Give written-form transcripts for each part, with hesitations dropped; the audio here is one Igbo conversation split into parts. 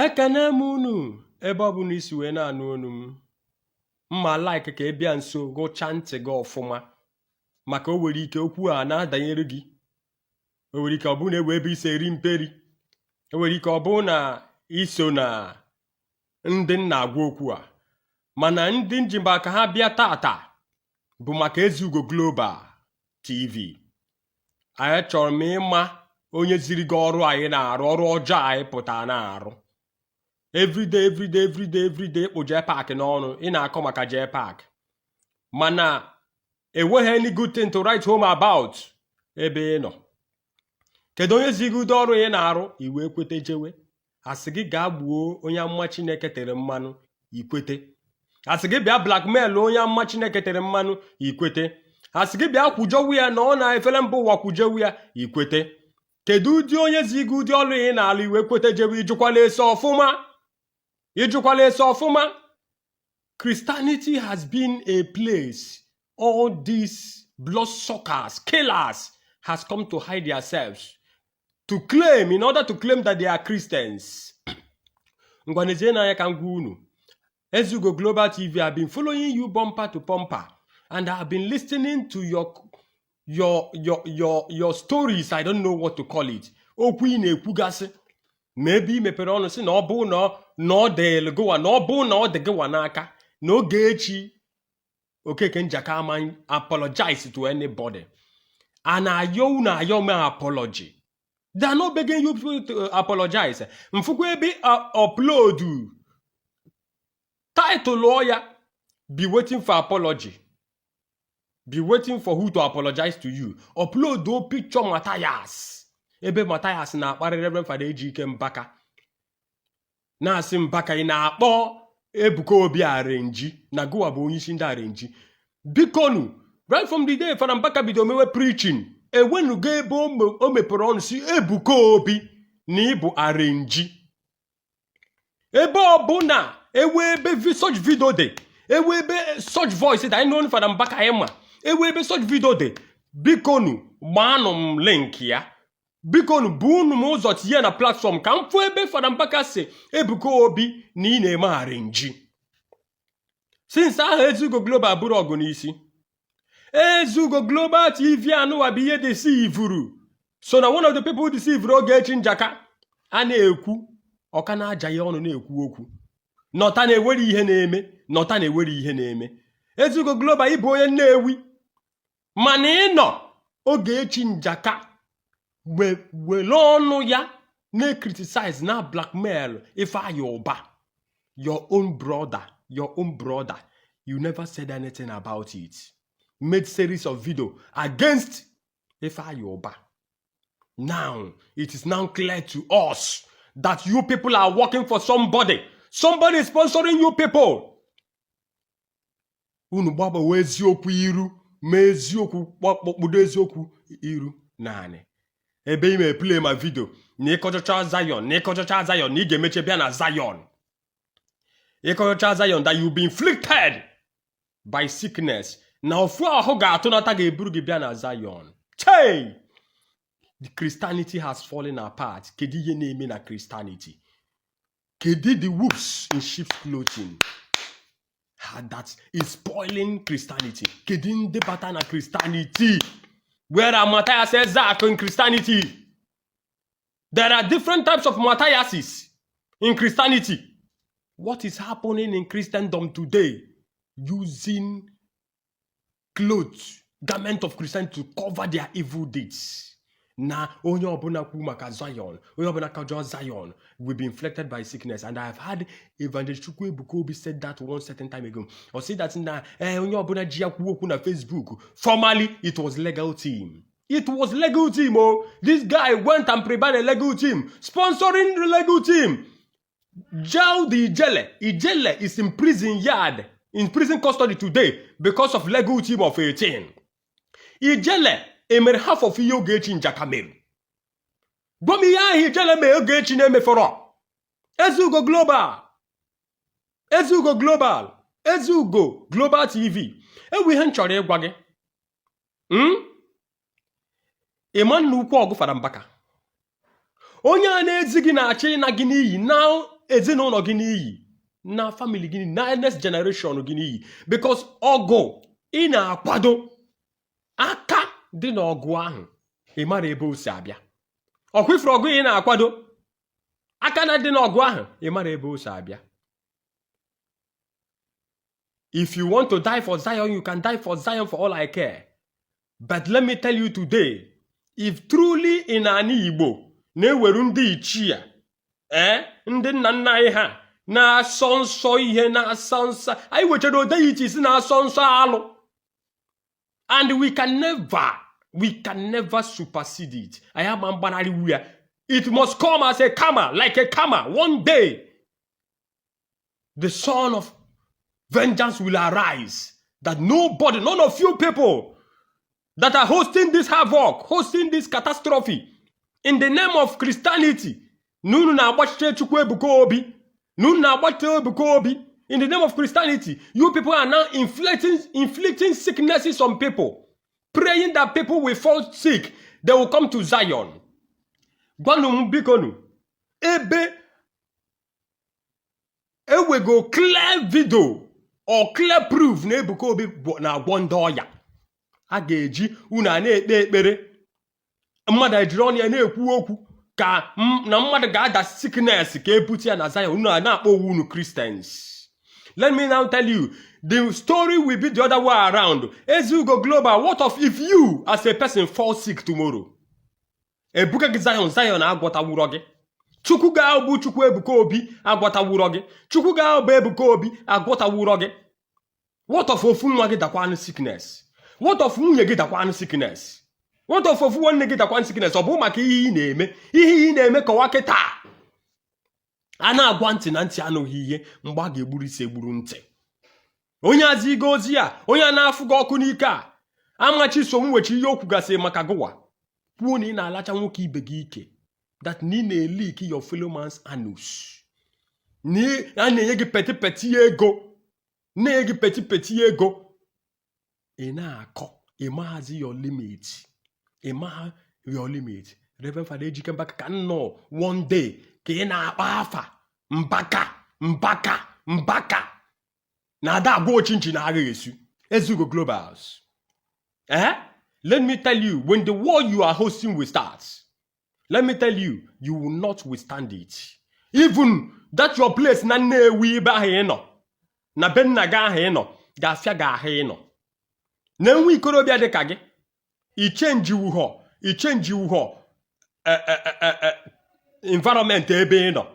Ekene m unu ebe ọ bụla i si wee na-anụ onu m. Mma like ka ị bịa nso gụchaa ntị gị ọfụma, maka o nwere ike okwu a na-adanyere gị. O nwere ike ọ bụrụ na ewe ebe i si eri mperi. O nwere ike ọ bụrụ na i so na ndị m na-agwa okwu a, mana ndị m ji maka ha bịa tata bụ maka Ezeugo Global TV. Anyị chọrọ m ịma onye ziri gị ọrụ anyị na-arụ, ọrụ ọjọọ anyị pụtara na-arụ everyday, everyday, everyday, everyday. Ị kpụ JPAC n'ọnụ, ị na-akọ maka JPAC, mana enweghị any good thing to write home about ebe ị nọ. Kedu onye ziri gị ụdị ọrụ ị na-arụ i wee kwete jewe? Asị gị gaa gbuo onye amụma Chineke tere mmanụ, i kwete. Asị gị bịa blackmail onye amụma Chineke tere mmanụ, i kwete. Asị gị bịa kwujọwu ya na ọ na efere mba ụwa, kwujewu ya, i kwete. Kedu ụdị onye zi gị ụdị ọrụ ị na-alụ i wee kwete jewe? Ịjụkwala ese ọfụma? Ịjụkwala ese ọfụma? Christianity has been a place all these bloodsuckers, killers has come to hide themselves to claim, in order to claim that they are Christians. Ngwa, nezie n'anya ka m gwa unu. Ezeugo Global TV have been following you bumper to bumper and I have been listening to your stories. I don't know what to call it. Okwu ị na-ekwugasị, ma ebe ị mepere ọnụ sị na ọ bụ na ọ dịlụ gịwa, na ọ bụ na ọ dị gịwa n'aka na Ogechi Okeke Njaka ama apologize to anybody. A na-ayọ unu ayọ m apology? They are not begging you people to apologize. Mfụkwa ebe upload title ya, "Be waiting for apology." Be waiting for who to apologize to you? Upload o picture Matthias, ebe Matthias na-akparị Reverend Father Ejike Mbaka, na-asị Mbaka, ị na-akpọ Ebuka Obi arrange, na gụwa bụ onye isi ndị arrange. Bikonu, right from the day Fada Mbaka bido mewe preaching, enwenugo ebe o mepere ọnụ si Ebuka Obi na ịbụ arrange? Ebe ọbụla ewe ebe such video dị, ewe ebe such voice dị, anyị nụ Fada Mbaka, anyị ma ewe ebe such video dị. Bikonu, gbaanụ m link ya. Bikonu, bụ unu m ụzọ tinye na platform ka m fụ ebe Fada Mbaka si Ebuka Obi na ị na-eme arrange. Since ahụ, Ezeugo Global bụrụ ọgụ n'isi. Ezeugo Global TV anụwa bụ ihe deceivuru, so na one of the people deceivuru Ogechi Njaka. A na-ekwu ọka na-aja ya ọnụ, na-ekwu okwu nọta na-ewere ihe na-eme, nọta na-ewere ihe na-eme. Ezeugo Global, ịbụ onye Nnewi, mana ị nọ Ogechi Njaka were ọnụ ya na-criticize na blackmail Ifeanyi Ụba, your own brother, your own brother. You never said anything about it. Made series of video against Ifeanyi Ụba. Now it is now clear to us that you people are working for somebody. Somebody is sponsoring you people. Unu gbabawa eziokwu iru, ma eziokwu kpọkpọdo eziokwu iru naanị ebe ị play ma video na ịkọchọcha Zion, na ịkọchọcha Zion, na ị ga-emeche bịa na Zion. Ịkọchọcha Zion, that you be inflicted by sickness, na ofu ahụ ga-atụnata ga-eburu gị bịa na Zion. Chei, the Christianity has fallen apart. Kedu ihe na-eme na Christianity? Kedu the wolves in sheep's clothing that is spoiling Christianity? Kedu ndị bata na Christianity? Where are Matthias Ezeaku in Christianity? There are different types of Matthiases in Christianity. What is happening in Christendom today, using clothes, garment of Christianity to cover their evil deeds? Na onye ọbụla kwu maka Zion, onye ọbụla kọjọọ Zion will be inflicted by sickness. And I have had Evangelist Chukwu Ebuka Obi said that one certain time ago. Or say that na onye ọbụla ji ya kwuo okwu na Facebook. Formerly it was legal team. It was legal team. Oh, this guy went and prepared a legal team, sponsoring the legal team, jailed the Ijele. Ijele is in prison yard, in prison custody today because of legal team of 18. Ijele emere half of ihe Ogechi Njaka mere. Gwa m ihe ahụ Ijele mee Ogechi na-emefọrọ. Ezeugo Global, Ezeugo Global, Ezeugo Global TV, ewu ihe m chọrọ ịgwa gị. Ịma nna ukwu ọgụ Fada Mbaka, onye a na-ezi gị na-achọ ịna gị n'iyi. Now ezinụlọ gị n'iyi, na family gị, na next generation gị n'iyi, because ọgụ ị na-akwado, aka dị n'ọgụ ahụ, ị mara ebe o si abịa. Ọkwa ifuru ọgụ ị na-akwado, aka na dị n'ọgụ ahụ, ị mara ebe o si abịa. If you want to die for Zion, you can die for Zion for all I care. But let me tell you today, if truly in ana Igbo na-eweru ndị ichie, ee, ndị nna nna anyị ha na-asọ nsọ, ihe na-asọ nsọ anyị wechara odeichi na-asọ nsọ alụ, and we can never supersede it. Anyị ama mgbanarịwu ya. It must come as a karma, like a karma. One day the son of vengeance will arise, that nobody, none of you people that are hosting this havoc, hosting this catastrophe in the name of Christianity, na unu na-agbachite Chukwu Ebuka Obi, na unu na-agbachite Ebuka Obi in the name of Christianity. You people are now inflicting sicknesses on people, praying that people will fall sick, they will come to Zion. Gwanụ m bikonu, ebe ewego clear video or clear proof na Ebuka Obi na-agwọ ndị ọya, a ga-eji unu a na-ekpe ekpere, mmadụ ejiri ọnụ ya na-ekwu okwu ka na mmadụ ga-ada sickness ka ebute ya na Zion, unu a na-akpọ onwe unu Christians? Let me now tell you, the story will be the other way around. Ezugo Global, what of if you as a person fall sick tomorrow, ebuga gị Zion, Zion agwọtawurọ gị? Chukwu ga-abụ Chukwu Ebuka Obi agwọtawurọ gị. Chukwu ga-abụ Ebuka Obi agwọtawurọ gị. What of ofu nwa gị dakwanụ sickness? What of nwunye gị dakwanụ sickness? What of ofu nwanne gị dakwanụ sickness? Ọ bụ maka ihe ị na-eme, ihe ị na-eme kọwa kịta a na-agwa ntị na ntị anụghị ihe. Mgbe a ga-egburu isi egburu ntị, onye azigo ozi a, onye a na-afụ gị ọkụ n'ike a, amachi so m wechi ihe okwu gasị maka gụwa kwuo na ị na-alacha nwoke ibe gị ike, that na ị na-elick your fellow man's anus, na a na-enye gị petty petty ego, na-enye gị petty petty ego, ị na-akọ. Ị maghazi your limit, ị magha your limit. Reverend Father Ejike Mbaka, ka nnọọ one day ka ị na-akpa afa Mbaka, Mbaka, Mbaka na ada agwa ochinchi na agha esu. Ezugo Globals, eh, let me tell you, when the war you are hosting will start, let me tell you, you will not withstand it. Even that your place na Nnewi ebe ahụ ị nọ, na be nna gị ahụ ị nọ, ga-afịa gị ahụ ị nọ na-enwe ikorobịa dị ka gị. Ichenji wuhọ, ichenji wuhọ environment ebe ị nọ.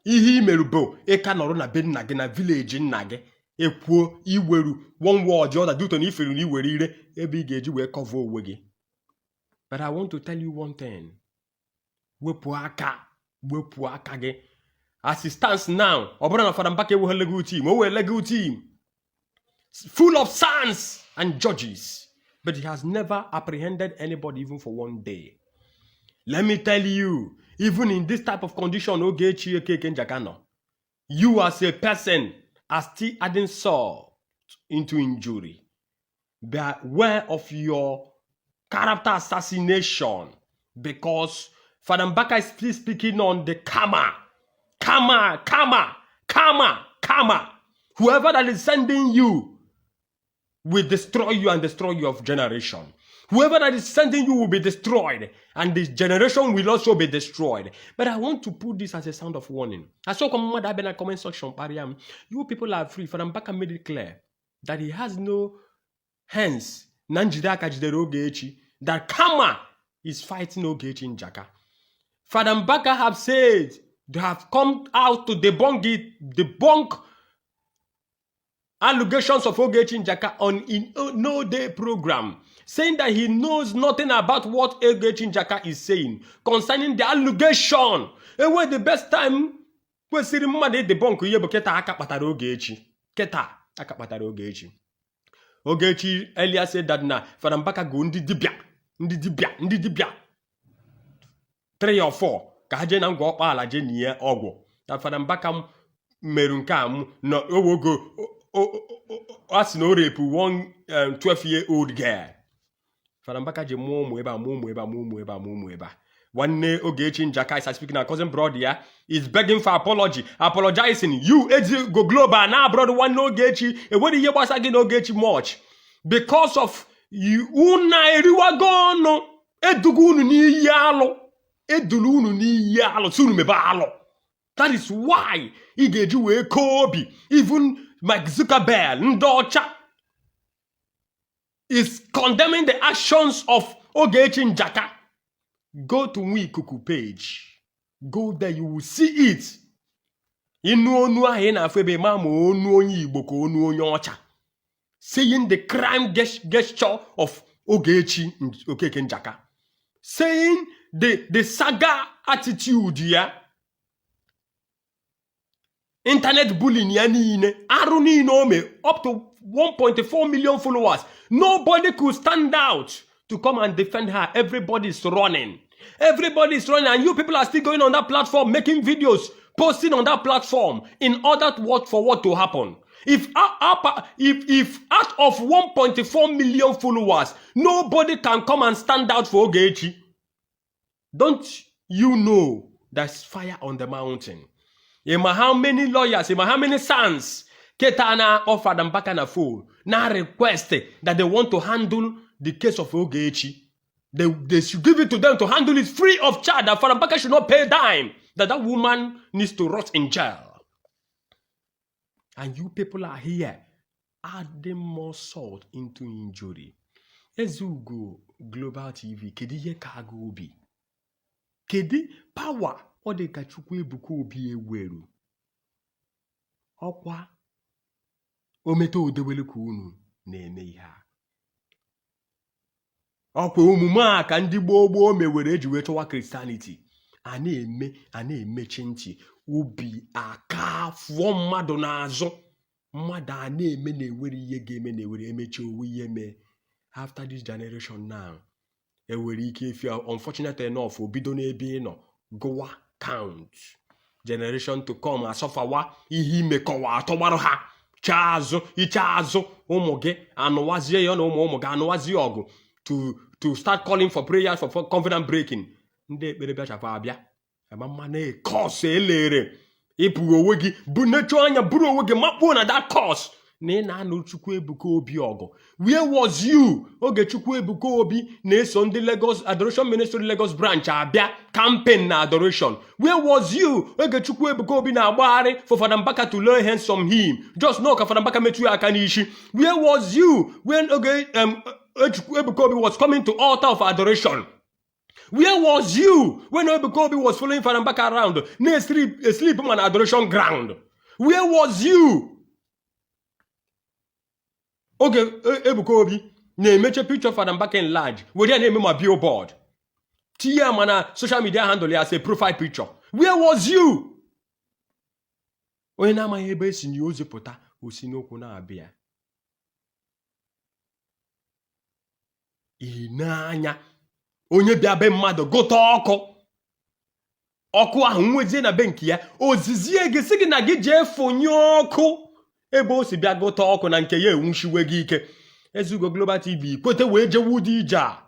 Ihe i meru bụ ịka nọrọ na be nna gị, na village nna gị. Ekwuo iweru one word other due to na ifere na iwere ire ebe ị ga-eji wee cover onwe gị. But I want to tell you one thing: wepụ aka, wepụ aka gị. As it stands now, ọ bụrụ na Fada Mbaka enweghị legal team, o nwere legal team full of sons and judges, but he has never apprehended anybody even for one day. Let me tell you, even in this type of condition Ogechi Okeke Njaka nọ, you as a person are still adding salt into injury. Beware of your character assassination, because Father Mbaka is still speaking on the karma. Karma, karma, karma, karma. Whoever that is sending you will destroy you and destroy your generation. Whoever that is sending you will be destroyed, and this generation will also be destroyed. But I want to put this as a sound of warning. I saw come mmadụ abịa na comment section kparịa m. You people are free. Father Mbaka made it clear that he has no hands na njide aka jidere Ogechi, that karma is fighting Ogechi Njaka. Father Mbaka have said they have come out to debunk it, debunk allegations of Ogechi Njaka on in No Day program, saying that he knows nothing about what Ogechi Njaka is saying concerning the allegation. Ewe the best time kwesịrị mmadụ debunk ihe bụ kịta aka kpatara Ogechi. Kịta aka kpatara Ogechi. Ogechi earlier said that na Fada Mbaka go ndị dibịa, ndị dibịa, ndị dibịa 3 or 4 ka ha jee na ngwa ọkpaala jee nie ọgwụ, na Fada Mbaka merụ nke a m na owogo a sị na o rape one 12 year old girl. Fada Mbaka ji mụọ ụmụ ebe a, mụọ ụmụ ebe a, mụọ ụmụ ebe a, mụọ ụmụ ebe a. Nwanne Ogechi Njaka is speaking na cousin brother ya is begging for apology, apologizing. You Ezeugo Global na abroad, nwanne Ogechi, enwere ihe gbasa gị na Ogechi much because of you. Unu eriwago ọnụ, edugo unu n'iyi alụ, eduru unu n'iyi alụ, si unu mebe alụ. That is why ị ga-eji wee koo obi. Even Mark Zuckerberg ndị ọcha is condemning the actions of Ogechi Njaka. Go to Nwikuku page, go there, you will see it. Ịnụ onu ahụ ị na-afụ ebe ma onu onye Igbo ka onu onye ọcha saying the crime gesture of Ogechi Okeke Njaka, saying the saga attitude ya, internet bullying ya niile, arụ niile o mee, up to 1.4 million followers. Nobody could stand out to come and defend her. Everybody is running, everybody is running, and you people are still going on that platform, making videos, posting on that platform in order to what, for what to happen? If out of 1.4 million followers nobody can come and stand out for Ogechi, don't you know there's fire on the mountain? Ịma how many lawyers, ịma how many SANs keta na offered Mbaka na phone na request that they want to handle the case of Ogechi? They should give it to them to handle it free of charge, that Father Mbaka should not pay a dime, that that woman needs to rot in jail. And you people are here adding more salt into injury. Ezeugo Global TV, kedu ihe ka agụ obi? Kedu power ọ dị ka Chukwu Ebuka Obi eweru ọkwa ometa odewelu ka unu na-eme ihe a? Ọkwa omume a ka ndị gboo gboo mewere eji wee chọwa Christianity. A na-eme, a na-emechi ntị, obi aka fụọ mmadụ n'azụ. Mmadụ a na-eme na-ewere ihe ga-eme na-ewere emechi owe ihe mee. After this generation now, enwere ike, if you are unfortunate enough, o bido n'ebe ị nọ gụwa count generation to come, asọfawa ihe imekọwa atọgbarụ ha chaa azụ iche azụ. Ụmụ gị anụwazie ya na ụmụ ụmụ gị anụwazie ọgụ to start calling for prayers for covenant breaking. Ndị ekpere bịachapụ abịa ama mma na curse elere ịpụ onwe gị bụ nechu anya bụrụ onwe gị makpuo na that curse na ị na-anụ Chukwu Ebuka Obi ọgụ. Where was you oge Chukwu Ebuka Obi na-eso ndị Lagos Adoration Ministry Lagos branch abịa campaign na adoration? Where was you oge Chukwu Ebuka Obi na-agbagharị for Fada Mbaka to lay hands on him, just know ka Fada Mbaka metụ ya aka n'isi? Where was you when oge Chukwu Ebuka Obi was coming to altar of adoration? Where was you when Ebuka Obi was following Fada Mbaka around, na-esleep sleep on adoration ground? Where was you oge Ebuka Obi na-emeche picture Fada Mbaka in large, were ya na-eme ma billboard, tinye ya ma na social media handle ya as a profile picture? Where was you? Onye na-amaghị ebe esi na ozi pụta, osi n'okwu na-abịa ị n'anya. Onye bịa be mmadụ gụta ọkụ, ọkụ ahụ nwezie na be nke ya, ozizie gị sị gị na gị jee fụnye ọkụ ebe o si bịa gụta ọkụ na nke ya enwuchiwe gị ike. Ezeugo Global TV, kwete wee jewe ụdị ije a,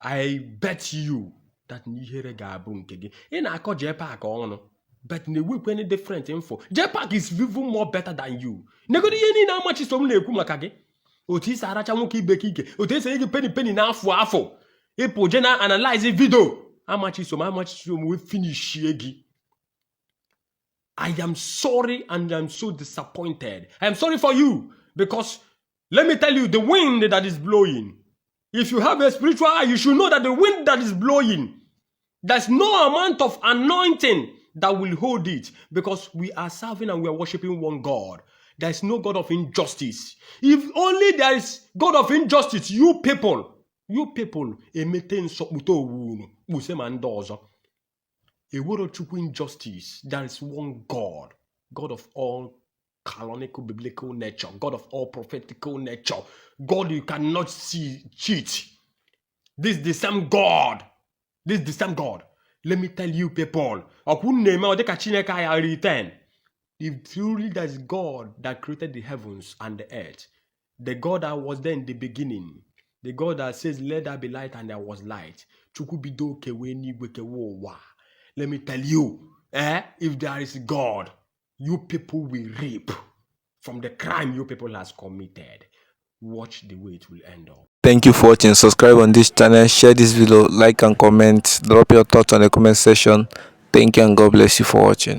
I bet you that na ihere ga-abụ nke gị. Ị na-akọ JPAC ọnụ, but na-ewekwe any different info. JPAC is even more better than you. Negodo ihe niile amachisom na-ekwu maka gị, otu isi aracha nwoke ibe ka ike, otu esi enye gị penny penny n'afọ afọ ịpụ je na analyze video amachisom. Amachisom wee finishie gị. I am sorry and I'm so disappointed. I am sorry for you because let me tell you, the wind that is blowing, if you have a spiritual eye, you should know that the wind that is blowing, there's no amount of anointing that will hold it, because we are serving and we are worshiping one God. There is no God of injustice. If only there is God of injustice, you people emete nsọkpụta owu unu kpuse ma ndị ọzọ. Ewero Chukwu injustice. There is one God, God of all canonical biblical nature, God of all prophetical nature, God you cannot see cheat. This is the same God. This is the same God. Let me tell you people, ọkwụ unu na-eme ọ dịka Chineke anyị return. If truly there is God that created the heavens and the earth, the God that was there in the beginning, The God that says, "Let there be light," and there was light. Chukwu bido kewe n'igwe kewe ụwa. Let me tell you, if there is God, you people will reap from the crime you people has committed. Watch the way it will end up. Thank you for watching. Subscribe on this channel, share this video, like and comment. Drop your thoughts on the comment section. Thank you and God bless you for watching.